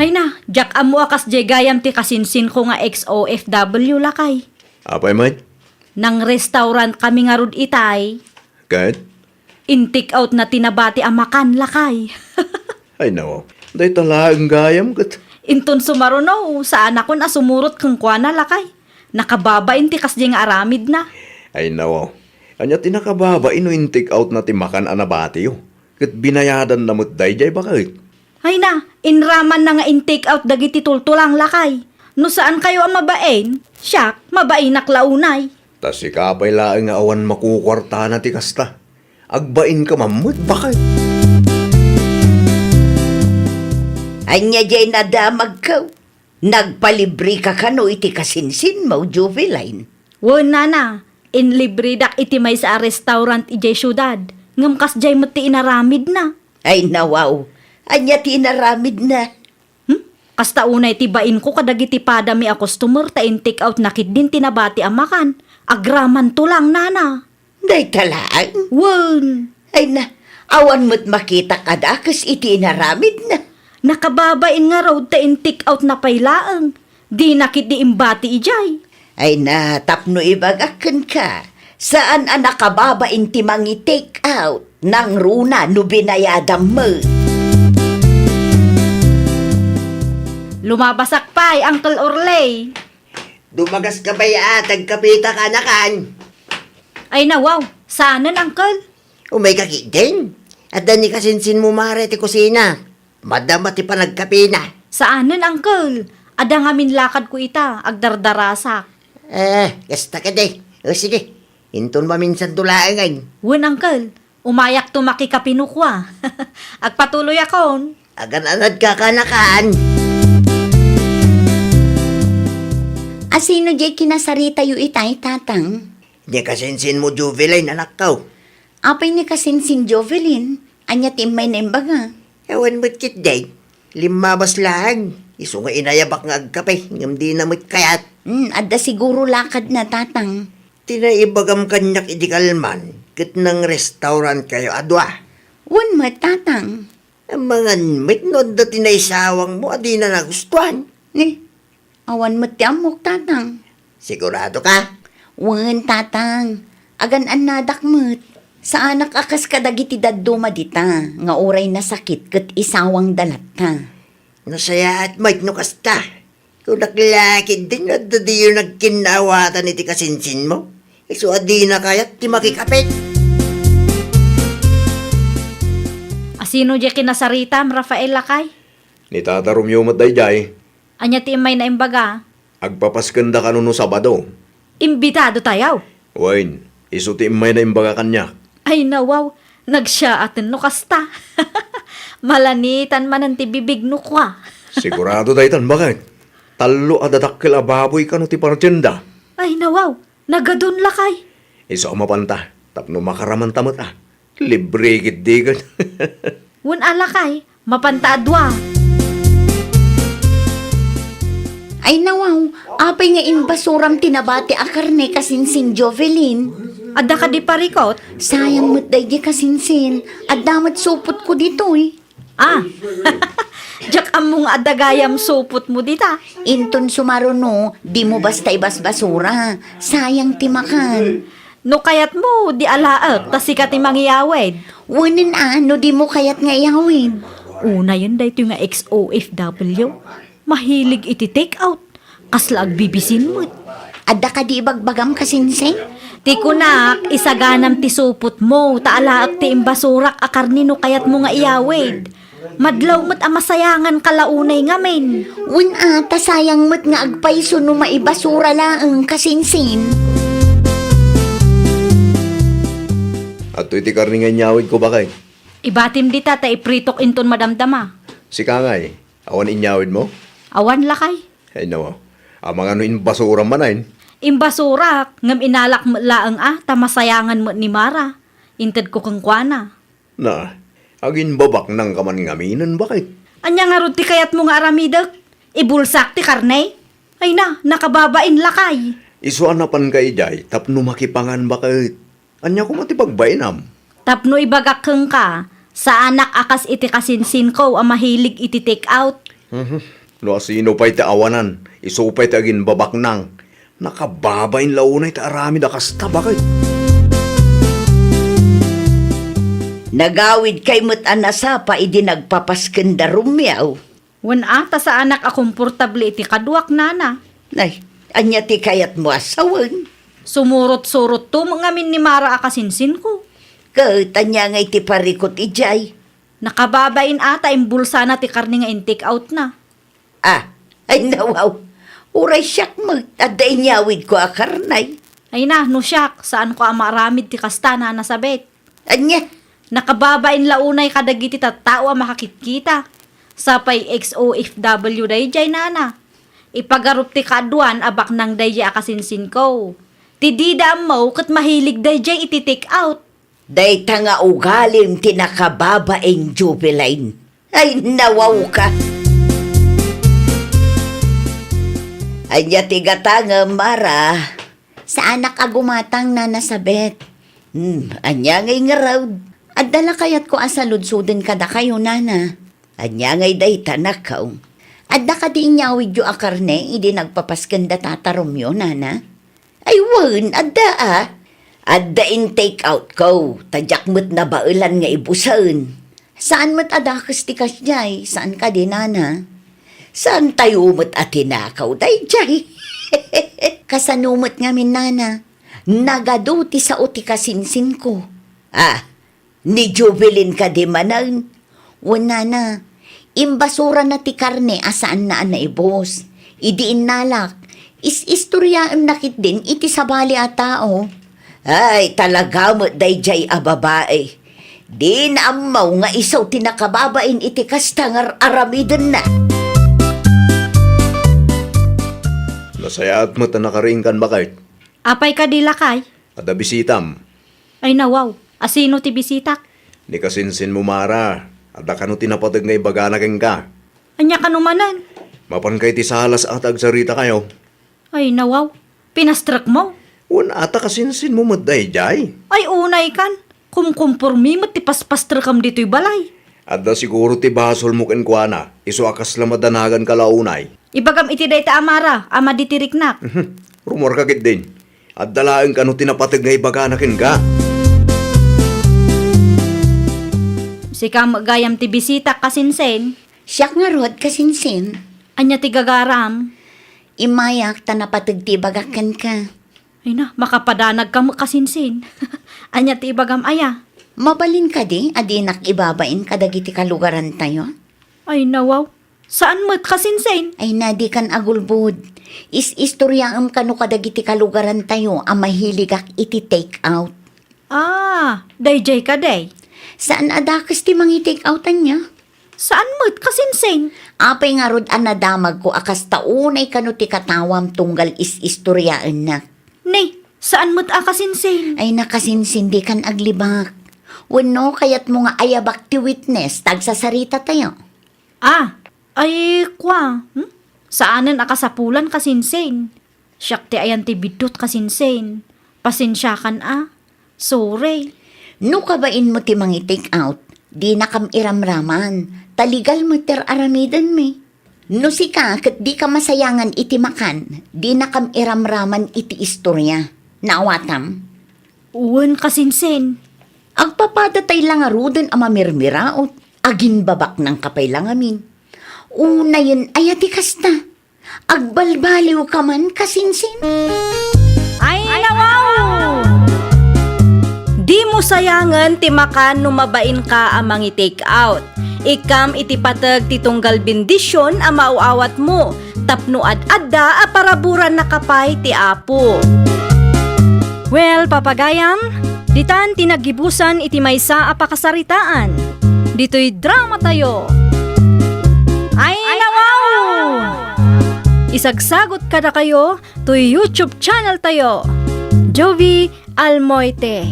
Hayna, diak ammo a kasdiay gayam ti kasinsinko nga ex-O F W, lakay. Apay met? Nang-restaurant kami ngarud itay. Ket? In-take out na ti nabati a makan, lakay. Ay, nawaw. Dayta laeng gayam ket. Inton sumaruno, saanakon a sumurot kenkuana, lakay. Nakababain ti kasdiay nga aramidna. Ay, nawaw. Ania ti nakababain no in-take out na ti makan a nabatiyo? Ket binayadanna met daydiay baket. Hayna, inramanna nga in-take out dagiti tultulang, lakay. No saankayo a mabain, siak, mabainak la unay. Ta sika pay laeng nga awan makukuartana ti kasta. Agbainka man met, baket. Ania diay nadamagko? Nagpalibreka kano iti kasinsinmo, Jovelyn? Wen, nana, inlibredak iti maysa a restaurant idiay siudad, ngem kasdiay met ti inaramidna. Ay, nawaw. Ania ti inaramidna? Hmm? Kasta unay ti bainko kadagiti padami a customer ta in-take out na ketdin ti nabati a makan. Agramanto lang, nana. Dayta laeng? Wen. Ay na, awan met makitak a dakes iti inaramidna. Nakababain ngarud ta in-take out na pay laeng. Dina ketdi imbati idiay. Ay na, tapno ibagak kenka, saan a nakababain ti mangi-take out, nangruna no binayadam met. Lumabasak pay, Uncle Orley. Dumagas ka pay a, agkapita kanakan. Ay na, wow. Saanen, Uncle? Umayka ketdin. Adda ni kasinsinmo Mare ti kusina. Madama ti panagkapina. Saanen, Uncle. Adda ngamin lakadko ita, agdardarasak. Eh, kasta kadi. O, sige. Inton maminsanto laengen. Wen, Uncle. Umayakto makikapi no kua. Agpatuloyakon. Agan-anadka kanakan. A sino diay kinasaritayo itay, Tatang? Ni kasinsinmo Jovelyn, anakko. Apay ni kasinsin Jovelyn? Ania ti immayna imbaga? Awan met ketdi. Limmabas laeng. Isu nga inayabak nga agkape, ngem dina met kayat. Hmm, adda siguro lakadna, Tatang. Ti naibagam kaniak idi kalman, ket nang-restaurantkayo a dua. Wen met, Tatang. Amangan met no adda ti naisawangmo a dina nagustuan. Ni? Awan met ti ammok, Tatang. Sigurado ka? Wen, Tatang. Agan-annadak met. Saanak a kas kadagiti dadduma dita, nga uray nasakit ket isawangda latta. Nasayaat met no kasta. Kunak la ketdin no adda diyo nagkinnaawatan iti kasinsinmo. Isu a dina kayat ti makikapit. Asino diay kinasaritam, Rafael, lakay? Ni Tata Romeo met daydiay. Ania ti immayna imbaga? Agpapaskenda kano no Sabado. Imbitado tayaw. Wen, isu ti immayna imbaga kaniak. Ay, nawaw, nagsiyaaten no kasta. Malanitan manen ti bibig no kua. Sigurado daytan, baket. Tallo a dadakkel a baboy kano ti partienda. Ay, nawaw, nagadun lakay. Isu a mapanta, tapno makaramanta met a. Libre ketdi ket. Wen a lakay, mapanta a dua. Ay nawaw, apay nga imbasuram ti nabati a karne kasinsin Jovelyn? Adda kadi parikot? Sayang met daydi kasinsin. Adda met supotko ditoy. Ah, diak ammo nga adda gayam supotmo dita. Inton sumaruno, dimo basta ibasbasura. Sayang ti makan. No kayatmo, di alaek, ta sika ti mangiyawid. Wen a, no dimo kayat nga iyawid. Unayen daytoy nga ex-O F W. Mahilig iti take out. Kasla agbibisin met. Adda kadi ibagbagam kasinsin? Ti kunak, isaganam ti supotmo, ta alaek ti imbasurak a karne no kayatmo nga iyawid. Madlaw met a masayangan ka la unay ngamin. Wen a, ta sayang met nga agpayso no maibasura laeng kasinsin. Adtoy ti karne nga inyawidko, baket. Ibatim dita ta ipritok inton madamdama. Sika ngay, awan inyawidmo? Awan lakay. Ay, nawa. Amangan no imbasuram manen. Imbasurak, ngem inalak met laeng a, ta masayangan met ni Mara. Intedko kenkuana. Na, aginbabaknang ka man ngaminen, baket? Ania ngarud ti kayatmo nga aramidek? Ibulsak ti karne? Ay na, nakababain lakay. Isu a napanka idiay tapno makipangan, baket. Ania koma ti pagbainam? Tapno ibagak kenka, saanak a kas iti kasinsinko a mahilig iti take out. Mhm. No asino pay ti awanan, isu pay ti aginbabaknang. Nakababain la unay ti aramid a kasta, baket. Nagawidkay met a nasapa idi nagpapasken da Romeo. Wen a, ta saanak a komportable iti kaduak, nana. Nay, ania ti kayatmo a sawen? Sumurot-surotto met ngamin ni Mara a kasinsinko. Ket ania ngay ti parikot idiay? Nakababain a ta imbulsana ti karne nga in-take outna. Ah, ay nawaw. Uray siak met, adda inyawidko a karne. Ay na, no siak, saanko a maaramid ti kasta, Nana Sabet. Ania? Nakababain la unay kadagiti tattao a makakitkita. Sapay ex-O F W daydiay, nana. Ipagarup ti kaaduan a baknang daydiay a kasinsinko. Ti dida ammo ket mahilig daydiay iti take out. Dayta nga ugalim ti nakababain, Jubilin. Ay, nawawka. Ania ti gatangem, Mara? Saanak a gumatang, Nana Sabet. Hmm, ania ngay ngarud? Adda la kayatko a saludsoden kadakayo, Nana. Ania ngay dayta, nakaw? Adda kadi inyawidyo a karne idi nagpapasken da Tata Romeo, Nana? Ay, wen, adda a. Adda in-take out ko, ta diak met nabaelan nga ibusen. Saan met a dakes ti kasdiay, saan kadi, nana? Saan tayo met a tinakaw daydiay? Kasano met ngamin, nana? Nagadu ti sao ti kasinsinko. Ah, ni Jubilin kadi manen? Wen, nana, imbasurana ti karne a saanna a naibus. Idi innalak, is-istoriaenna ketdin iti sabali a tao. Ay, talaga met daydiay a babai. Dina ammo nga isu ti nakababain iti kasta nga ar-aramidenna. Nasayaat met a nakariingkan, baket. Apay kadi, lakay? Adda bisitam. Ay, nawaw. Asino ti bisitak? Ni kasinsinmo, Mara. Adda kano ti napateg nga ibagana kenka? Ania kano manen? Mapanka iti salas a ta agsaritakayo. Ay, nawaw. Pinastrekmo? Wen a, ta kasinsinmo met daydiay. Ay, unay kan. Kumkumpormi met ti paspastrekam ditoy balay. Adda siguro ti basolmo kenkuana, isu a kasla madanaganka la unay. Ibagam iti dayta a Mara a madi ti riknak. Rummuarka ketdin. Adda laeng kano ti napateg nga ibagana kenka. Sika met gayam ti bisitak, kasinsin. Siak ngarud, kasinsin. Ania ti gagaram? Immayak ta napateg ti ibagak kenka. Ay na, makapadanagka met, kasinsin. Ania ti ibagam aya? Mabalin kadi a dinak ibabain kadagiti kalugarantayo? Ay na, wow. Saan met, kasinsin? Ay na, dikan agulbod. Is-istoriaem kano kadagiti kalugarantayo a mahiligak iti take out. Ah, daydiay kadi. Saan a dakes ti mangi-take out ania? Saan met, kasinsin? Apay ngarud a nadamagko a kasta unay kano ti katawam tunggal is-istoriaennak. Ni, saan met a, kasinsin? Ay na, kasinsin, dikan aglibak. Wenno, kayatmo nga ayabak ti witness ta agsasarita tayo? Ah, ay, kua, hmm? Saanen a kasapulan, kasinsin. Siak ti ayan ti biddut, kasinsin. Pasensiakan a. Sorry. No kabainmo ti mangi-take out, dinakam iramraman, ta legal met ti ar-aramidenmi. No sika ket dika masayangan iti makan, dinakam iramraman iti istoria. Naawatam? Wen, kasinsin. Agpapadatay la ngaruden a mamirmiraot, aginbabaknangka pay la ngamin. Unayen aya ti kasta? Agbalbaliwka man, kasinsin? Ay, nawaw! Dimo sayangen ti makan no mabainka a mangi-take out. Ikkam iti pateg ti tunggal bendision a maaw-awatmo, tapno ad-adda a paraburannaka pay ti Apo. Well, papagayam, ditan ti naggibusan iti maysa a pakasaritaan. Ditoy dramatayo. Ay, nawaw! Isagsagot kadakayo toy YouTube channel tayo, Jovie Almoite.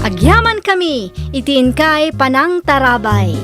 Agyamankami iti inkay panangtarabay.